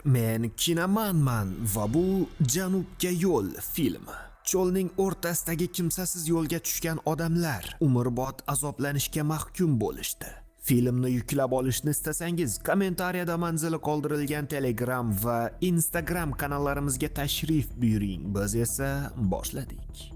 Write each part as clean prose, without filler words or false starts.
Men kinomanman va bu Janubga yo'l filmi. Cho'lning o'rtasidagi kimsasiz yo'lga tushgan odamlar umrbod azoblanishga mahkum bo'lishdi. Filmni yuklab olishni istasangiz, kommentariyada manzili qoldirilgan Telegram va Instagram kanallarimizga tashrif buyuring. Biz esa boshladik.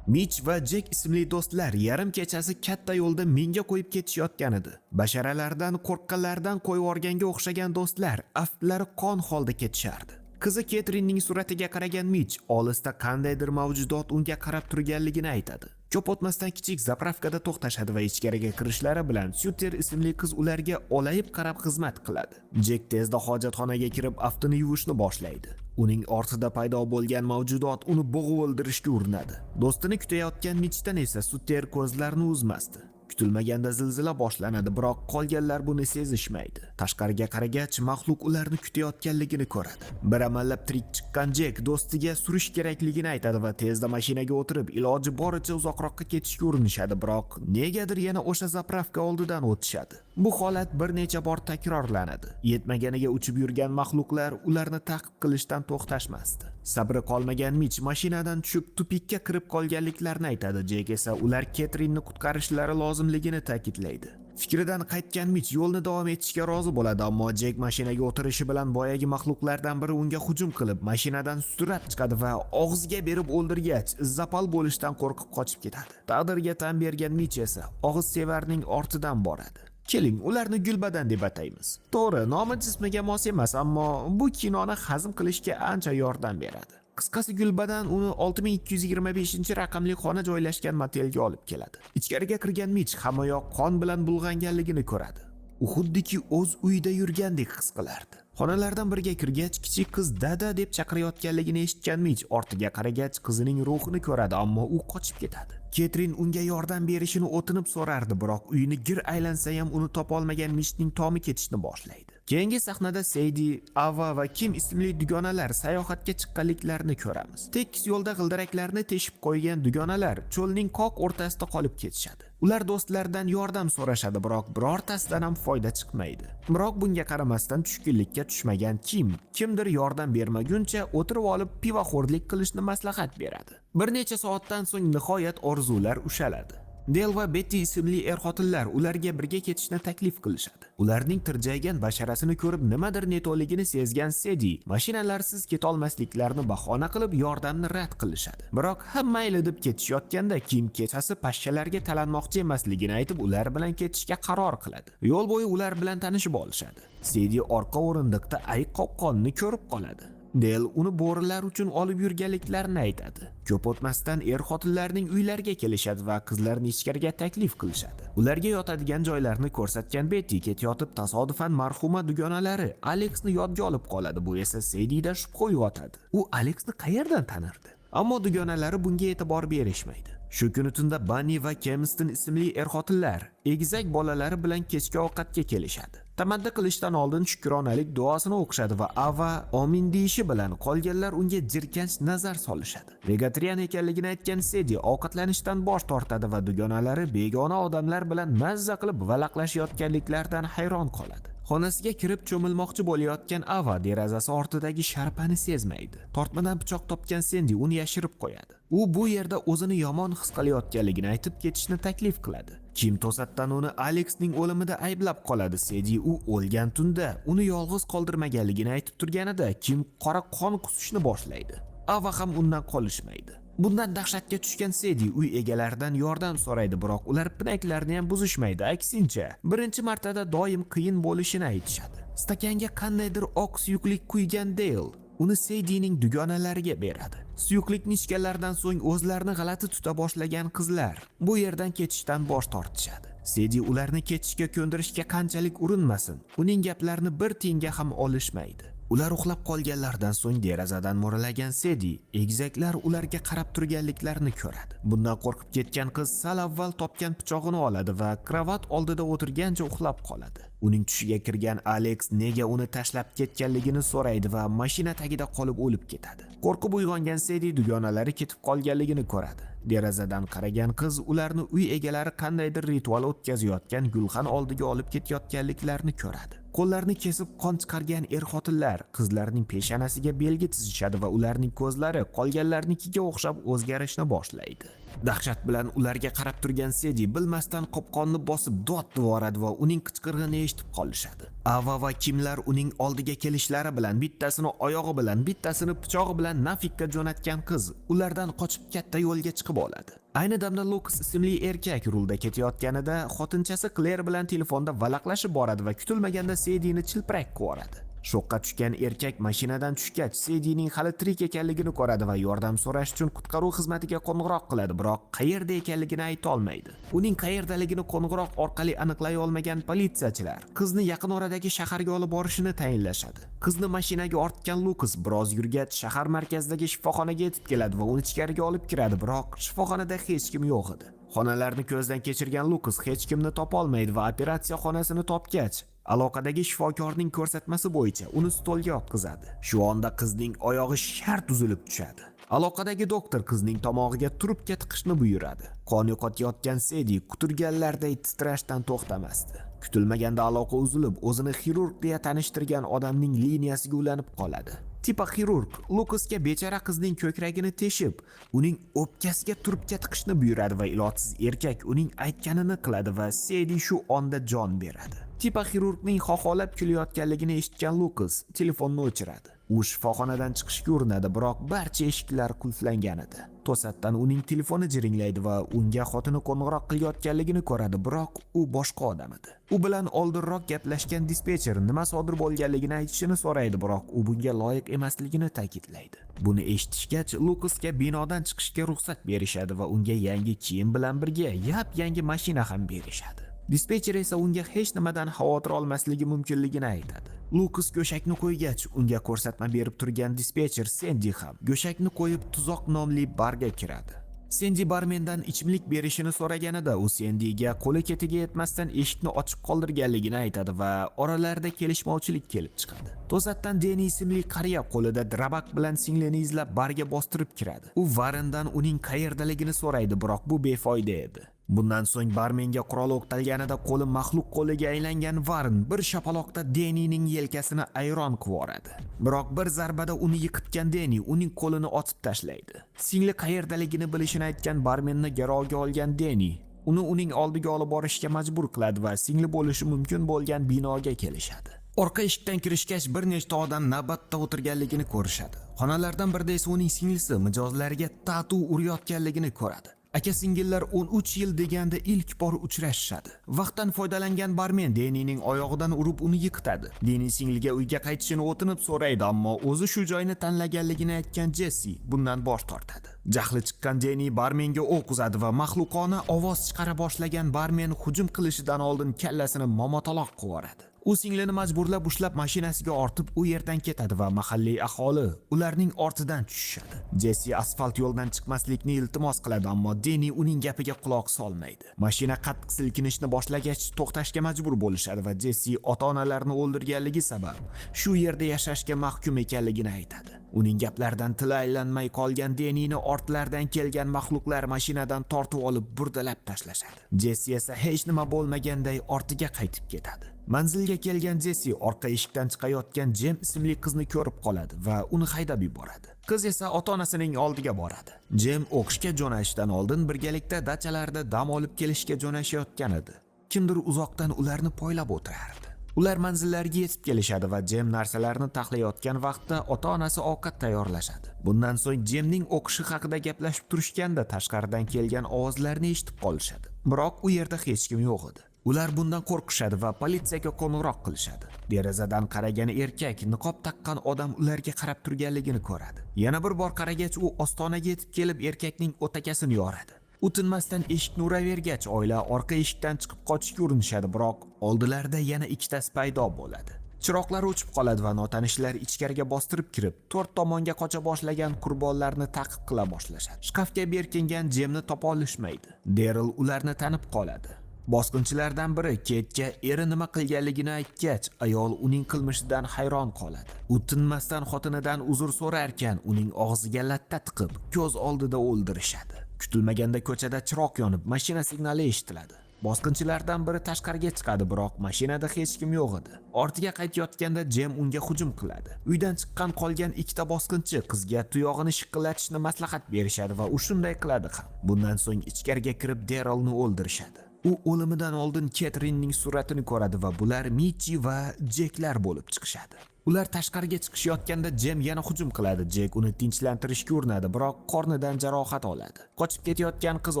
Mitch va Jek ismli do'stlar yarim kechasi katta yo'lda minga qo'yib ketishayotgan edi. Basharalaridan qo'rqqanlaridan qo'yib yuborganga o'xshagan do'stlar aftlari qon holda ketishardi. Qizi Ketrinning suratiga qaragan Mitch olisda qandaydir mavjudot unga qarab turganligini aytadi. Ko'p o'tmasdan kichik zapravkada to'xtashadi va ichkariga kirishlari bilan Suter ismli qiz ularga olayib qarab xizmat qiladi. Jek tezda hojatxonaga kirib aftini yuvishni boshlaydi. Uning ortida paydo bo'lgan mavjudot uni bo'g'ib o'ldirishga urinadi. Do'stini kutayotgan Mitchdan esa Suter ko'zlarini uzmasdi. Kutilmaganda zilzila boshlanadi, biroq qolganlar buni sezishmaydi. Tashqariga qaragach, maxluq ularni kutayotganligini ko'radi. Bir amallab tirik chiqqan Jek do'stiga surish kerakligini aytadi va tezda mashinaga o'tirib, iloji boricha uzoqroqqa ketishga urinishadi, biroq negadir yana o'sha zapravka oldidan o'tishadi. Bu holat bir necha bor takrorlanadi. Yetmaganiga uchib yurgan maxluqlar ularni ta'qib qilishdan to'xtashmasdi. Sabri qolmagan Mitch mashinadan tushib tupikka kirib qolganliklarini aytadi. Jek esa ular Ketrinni qutqarishlari lozimligini ta'kidlaydi. Fikridan qaytgan Mitch yo'lni davom etishga rozi bo'ladi, ammo Jek mashinaga o'tirishi bilan boyagi maxluqlardan biri unga hujum qilib, mashinadan sudrab chiqadi va og'ziga berib o'ldirgach, zapal bo'lishdan qo'rqib qochib ketadi. Taqdirga tan bergan Mitch esa og'izsevarning ortidan boradi. Keling, ularni Gulbadan deb ataymiz. To'g'ri, nomi jismiga mos emas, ammo bu kinoni hazm qilishga ancha yordam beradi. Qisqasi, Gulbadan uni 6225-raqamli xona joylashgan motelga olib keladi. Ichkariga kirgan Mitch hammayoq qon bilan bulg'anganligini ko'radi. U xuddiki o'z uyida yurgandek his qilardi. Xonalardan biriga kirgach, kichik qiz dada deb chaqirayotganligini eshitgan Mitch ortiga qaragach, qizining ruhini ko'radi, ammo u qochib ketadi. Ketrin unga yordam berishini o'tinib so'rardi, biroq uyini gir aylansa ham uni topolmagan Mitchning tomi ketishni boshlaydi. Keyingi sahnada Seydi, Ava va Kim ismli dugonalar sayohatga chiqqanliklarini ko'ramiz. Tekis yo'lda g'ildiraklarni teshib qo'ygan dugonalar cho'lning qoq o'rtasida qolib ketishadi. Ular do'stlaridan yordam so'rashadi, biroq birortasidan ham foyda chiqmaydi. Biroq bunga qaramasdan tushkunlikka tushmagan Kim, kimdir yordam bermaguncha o'tirib olib pivoxo'rlik qilishni maslahat beradi. Bir necha soatdan so'ng nihoyat orzular ushaladi. Del va Betty ismli er-xotinlar ularga birga ketishni taklif qilishadi. Ularning tirjaygan basharasini ko'rib nimadir neto'ligini sezgan Sedi mashinalarsiz ketolmasliklarini bahona qilib yordamni rad qilishadi. Biroq ha mayli deb ketishayotganda Kim kechasi pashshalarga talanmoqchi emasligini aytib ular bilan ketishga qaror qiladi. Yo'l bo'yi ular bilan tanishib olishadi. Sedi orqa o'rindiqda ayiq qopqonini ko'rib qoladi. Del uni bo'rilar uchun olib yurganliklarini aytadi. Ko'p o'tmasdan er-xotinlarning uylariga kelishadi va qizlarni ichkariga taklif qilishadi. Ularga yotadigan joylarni ko'rsatgan Betty ketayotib tasodifan marhuma dugonalari Alexni yodga olib qoladi. Bu esa Sedida shubha uyg'otadi. U Alexni qayerdan tanirdi? Ammo dugonalari bunga e'tibor berishmaydi. Shu kuni tunda Bunny va Kemiston ismli er-xotinlar egizak bolalari bilan kechki ovqatga kelishadi. Tamaddi qilishdan oldin shukronalik duosini o'qishadi va Ava omin deyishi bilan qolganlar unga jirkanch nazar solishadi. Vegetarian ekanligini aytgan Sedi ovqatlanishdan bosh tortadi va dugonalari begona odamlar bilan mazza qilib valaqlashayotganliklaridan hayron qoladi. Xonasiga kirib cho'milmoqchi bo'layotgan Ava derazasi ortidagi sharpani sezmaydi. Tortmadan pichoq topgan Sendi uni yashirib qo'yadi. U bu yerda o'zini yomon his qilayotganligini aytib ketishni taklif qiladi. Kim to'satdan uni Alexning o'limida ayblab qoladi. Sedi u o'lgan tunda uni yolg'iz qoldirmaganligini aytib turganida Kim qora qon qusishni boshlaydi. Ava ham undan qolishmaydi. Bundan dahshatga tushgan Sedi uy egalaridan yordam so'raydi, biroq ular pinaklarni ham buzishmaydi. Aksincha, birinchi martada doim qiyin bo'lishini aytishadi. Stakanga qandaydir oq suyuqlik quygan Dale uni Sedining dugonalariga beradi. Suyuqlikni ichganlaridan so'ng o'zlarini g'alati tuta boshlagan qizlar bu yerdan ketishdan bosh tortishadi. Sedi ularni ketishga ko'ndirishga qanchalik urinmasin, uning gaplarini bir tiyinga ham olishmaydi. Ular uxlab qolganlaridan so'ng derazadan mo'ralagan Sedi egizaklar ularga qarab turganliklarini ko'radi. Bundan qo'rqib ketgan qiz sal avval topgan pichog'ini oladi va kravat oldida o'tirgancha uxlab qoladi. Uning tushiga kirgan Alex nega uni tashlab ketganligini so'raydi va mashina tagida qolib o'lib ketadi. Qo'rqib uyg'ongan Sedi dugonalari ketib qolganligini ko'radi. Derazadan qaragan qiz ularni uy egalari qandaydir ritual o'tkazayotgan gulxan oldiga olib ketayotganliklarini ko'radi. Qo'llarini kesib qon chiqargan er-xotinlar qizlarning peshonasiga belgi chizishadi va ularning ko'zlari qolganlarnikiga o'xshab o'zgarishni boshlaydi. Dahshat bilan ularga qarab turgan Sedi bilmasdan qopqonni bosib dod yuboradi va uning qichqirig'ini eshitib qolishadi. Ava va Kimlar uning oldiga kelishlari bilan bittasini oyog'i bilan, bittasini pichog'i bilan нафиг ka jo'natgan qiz ulardan qochib katta yo'lga chiqib oladi. Ayni damda Lukas ismli erkak rulda ketayotganida xotinchasi Kler bilan telefonda valaqlashib boradi va kutilmaganda Sedini chilpirak qilib. Shokka tushgan erkak mashinadan tushgach, Sedining hali tirik ekanligini ko'radi va yordam so'rash uchun qutqaruv xizmatiga qo'ng'iroq qiladi, biroq qayerda ekanligini ayta olmaydi. Uning qayerdaligini qo'ng'iroq orqali aniqlay olmagan politsiyachilar qizni yaqin oradagi shaharga olib borishini tayinlashadi. Qizni mashinaga ortgan Lukas biroz yurgach shahar markazidagi shifoxonaga yetib keladi va uni ichkariga olib kiradi, biroq shifoxonada hech kim yo'q edi. Xonalarni ko'zdan kechirgan Lukas hech kimni topa olmaydi va operatsiya xonasini topgach, aloqadagi shifokorning ko'rsatmasi bo'yicha uni stolga yotqizadi. Shu onda qizning oyog'i shart uzilib tushadi. Aloqadagi doktor qizning tomog'iga trubka tiqishni buyuradi. Qon yo'qotayotgan Sedi quturganlarday titrashdan to'xtamasdi. Kutilmaganda aloqa uzilib, o'zini xirurg deya tanishtirgan odamning liniyasiga ulanib qoladi. Типа xirurg Lukasga bechora qizning ko'kragini teshib, uning o'pkasiga trubka tiqishni buyuradi va ilojsiz erkak uning aytganini qiladi va Sedi shu onda jon beradi. Типа xirurgning xoxolab kulayotganligini eshitgan Lukas telefonni o'chiradi. U shifoxonadan chiqishga urinadi, biroq barcha eshiklar qulflangan edi. To'satdan uning telefoni jiringlaydi va unga xotini qo'ng'iroq qilayotganligini ko'radi, biroq u boshqa odam edi. U bilan oldinroq gaplashgan dispetcher nima sodir bo'lganligini aytishini so'raydi, biroq u bunga loyiq emasligini ta'kidlaydi. Buni eshitishgach, Lukasga binodan chiqishga ruxsat berishadi va unga yangi kiyim bilan birga yap-yangi mashina ham berishadi. Dispetcher esa unga hech nimadan xavotir olmasligi mumkinligini aytadi. Lukas go'shakni qo'ygach, unga ko'rsatma berib turgan dispetcher Sendi ham go'shakni qo'yib Tuzoq nomli barga kiradi. Sendi barmendan ichimlik berishini so'raganida, u Sendiga qo'li ketiga yetmasdan eshikni ochiq qoldirganligini aytadi va oralarida kelishmovchilik kelib chiqadi. To'satdan Deni ismli qariya qo'lida дробак bilan singlini izlab barga bostirib kiradi. U Varendan uning qayerdaligini so'raydi, biroq bu befoyda edi. Bundan so'ng barmenga qurol o'qtalganida qo'li maxluq qo'liga aylangan Varen bir shapaloqda Denining yelkasini ayron qilib. Biroq bir zarbada uni yiqitgan Deni uning qo'lini otib tashlaydi. Singli qayerdaligini bilishini aytgan barmenni garovga olgan Deni uni uning oldiga olib borishga majbur qiladi va singli bo'lishi mumkin bo'lgan binoga kelishadi. Orqa eshikdan kirishgach, bir nechta odam navbatda o'tirganligini ko'rishadi. Xonalardan birida esa uning singlisi mijozlariga tatu urayotganligini ko'radi. Aka singillar 13 yil deganda ilk bor uchrashishadi. Vaqtdan foydalangan barmen Denining oyog'idan urib uni yiqitadi. Deni singliga uyga qaytishini o'tinib so'raydi, ammo o'zi shu joyni tanlaganligini aytgan Jessi bundan bosh tortadi. Jahli chiqqan Deni barmenga o'q uzadi va maxluqona ovoz chiqara boshlagan barmen hujum qilishidan oldin kallasini momotaloq qilib. U singlini majburlab ushlab mashinasiga ortib u yerdan ketadi va mahalliy aholi ularning ortidan tushishadi. Jessi asfalt yo'ldan chiqmaslikni iltimos qiladi, ammo Deni uning gapiga quloq solmaydi. Mashina qattiq silkinishni boshlagach, to'xtashga majbur bo'lishadi va Jessi ota-onalarini o'ldirganligi sabab shu yerda yashashga mahkum ekanligini aytadi. Uning gaplaridan tili aylanmay qolgan Denini ortlaridan kelgan maxluqlar mashinadan tortib olib burdalab tashlashadi. Jessi esa hech nima bo'lmaganday ortiga qaytib ketadi. Manzilga kelgan Jessi orqa eshikdan chiqayotgan Jem ismli qizni ko'rib qoladi va uni haydab yuboradi. Qiz esa ota-onasining oldiga boradi. Jem o'qishga jo'nashdan oldin birgalikda dachalarda dam olib kelishga jo'nashayotgan edi. Kimdir uzoqdan ularni poylab o'tirardi. Ular manzillariga yetib kelishadi va Jem narsalarni taxlayotgan vaqtda ota-onasi ovqat tayyorlashadi. Bundan so'ng Jemning o'qishi haqida gaplashib turishganda tashqaridan kelgan ovozlarni eshitib qolishadi. Biroq u yerda hech kim yo'q edi. Ular bundan qo'rqishadi va politsiyaga qo'ng'iroq qilishadi. Derazadan qaragan erkak niqob taqqan odam ularga qarab turganligini ko'radi. Yana bir bor qaragach, u ostonaga yetib kelib erkakning o'takasini yoradi. U tinmasdan eshikni uravergach, oila orqa eshikdan chiqib qochishga urinishadi, biroq oldilarida yana ikkitasi paydo bo'ladi. Chiroqlar o'chib qoladi va notanishlar ichkariga bostirib kirib, to'rt tomonga qocha boshlagan qurbonlarni ta'qib qila boshlashadi. Shkafga berkingan Jemni topa olishmaydi. Deril ularni tanib qoladi. Bosqinchilardan biri Ketga eri nima qilganligini aytgach, ayol uning qilmishidan hayron qoladi. U tinmasdan xotinidan uzr so'rarkan, uning og'ziga latta tiqib, ko'z oldida o'ldirishadi. Kutilmaganda ko'chada chiroq yonib, mashina signali eshitiladi. Bosqinchilardan biri tashqariga chiqadi, biroq mashinada hech kim yo'q edi. Ortiga qaytayotganda Jem unga hujum qiladi. Uydan chiqqan qolgan ikkita bosqinchi qizga tuyog'ini shiqillatishni maslahat berishadi va u shunday qiladi ham. Bundan so'ng ichkariga kirib, Deralni o'ldirishadi. U o'limidan oldin Ketrinning suratini ko'radi va bular Michi va Jeklar bo'lib chiqishadi. Ular tashqariga chiqishayotganda Jem yana hujum qiladi. Jek uni tinchlantirishga urinadi, biroq qornidan jarohat oladi. Qochib ketayotgan qiz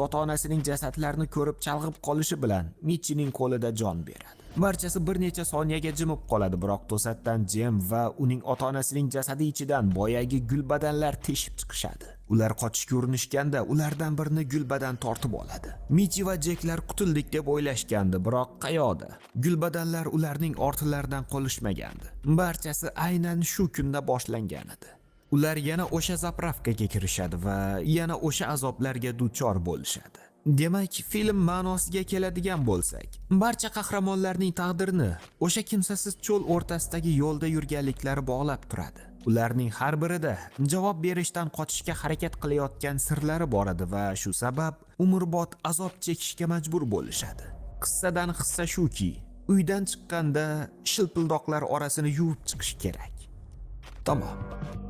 ota-onasining jasadlarini ko'rib chalg'ib qolishi bilan Michining qo'lida jon beradi. Barchasi bir necha soniyaga jimib qoladi, biroq to'satdan Jem va uning ota-onasining jasadi ichidan boyagi gulbadanlar teshib chiqishadi. Ular qochishga urinishganda, ulardan birini gulbadan tortib oladi. Michi va Jeklar qutuldik deb o'ylashgandi, biroq qayoqda? Gulbadanlar ularning ortilaridan qolishmagandi. Barchasi aynan shu kunda boshlangan edi. Ular yana o'sha заправка ga kirishadi va yana o'sha azoblarga duchor bo'lishadi. Demak, film ma'nosiga keladigan bo'lsak, barcha qahramonlarning taqdirini o'sha kimsasiz cho'l o'rtasidagi yo'lda yurganliklari bog'lab turadi. Ularning har birida javob berishdan qochishga harakat qilayotgan sirlari bor edi va shu sabab umrbod azob chekishga majbur bo'lishadi. Qissadan hissa shuki, uydan chiqqanda shilpildoqlar orasini yuvib chiqish kerak. Tamom.